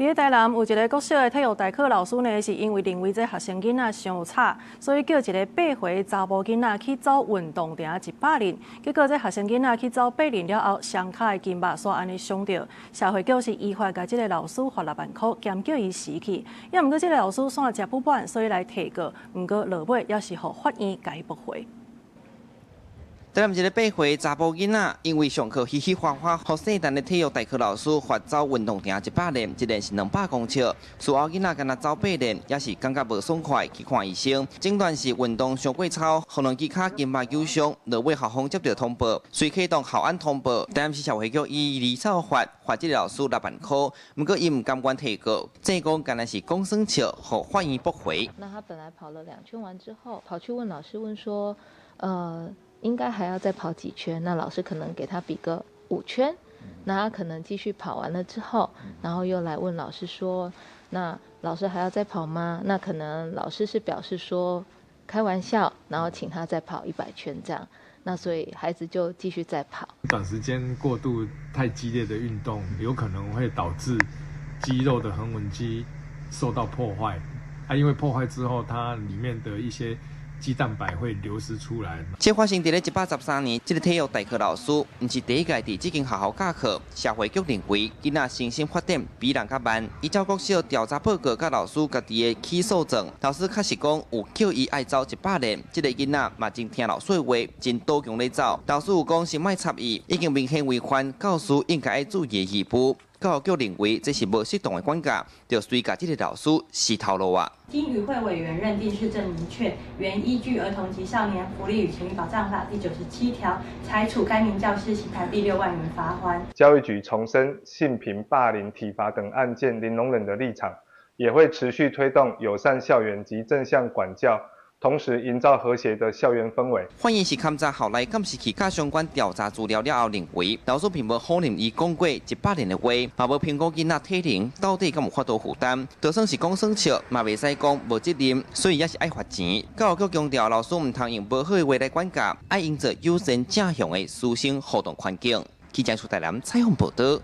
佇台南有一个國小的體育代課老師呢，是因為認為這學生囡仔傷吵，所以叫一个8歲查某囡仔去走運動場100輪。結果這學生囡仔去走八輪了後，雙跤的筋肉煞按呢傷著。社會局是依法共這个老師罰6萬箍，兼叫伊辭去。也毋過這个老師煞誠不滿，所以來提告。毋過落尾也是予法院共伊駁回。台南一个8歲查埔囡仔，因為上課嘻嘻哈哈，予姓陳的體育代課老師罰走運動場100輪，一輪是200公尺。事後囡仔干焦走八輪，也是感覺無爽快，去看醫生。診斷是運動傷過操，予兩支跤筋肉扭傷。落尾校方接著通報，隨啟動校安通報。台南市社會局依離臭法罰這个老師6萬箍，毋過伊毋甘願提告，證講干焦是講耍笑，予法院駁回。那他本來跑了兩圈完之後，跑去問老師問說，應該還要再跑幾圈？那老師可能給他比個5圈，那他可能繼續跑完了之後，然後又來問老師說：“那老師還要再跑嗎？”那可能老師是表示說開玩笑，然後請他再跑100圈這樣。那所以孩子就繼續再跑。短時間過度太激烈的運動，有可能會導致肌肉的橫紋肌受到破壞。啊，因為破壞之後，它裡面的一些肌蛋白會流失出來。這發生佇咧113年，這个體育代課老師毋是第一屆佇這間學校教課。社會局認為，囡仔身心發展比人較慢。依照國小調查報告，佮老師家己的起訴狀，老師確實講有叫伊愛走100輪。這个囡仔嘛真聽老師的話，真賭強咧走。老師有講先莫插伊，已經明顯違反教師應該愛注意的義務。教育局認為這是無適當的管教，就隨共這个老師辭頭路啊。經與會委員認定事證明確，原依據《兒童及少年福利與權利保障法》第97條，裁處該名教師新台幣6萬元罰鍰。教育局重申性平、霸凌、體罰等案件零容忍的立場，也會持續推動友善校園及正向管教，同時營造和諧的校園氛圍。法院是勘查校內監視器佮相關調查資料了後，認為老師並無否認伊講過100輪的話，嘛無評估囡仔體能到底敢有法度負擔，就算是講耍笑，嘛袂使講無責任，所以也是愛罰錢。教育局強調，老師毋通用無好的話來管教，愛營造友善正向的師生互動環境。記者出台南採訪報導。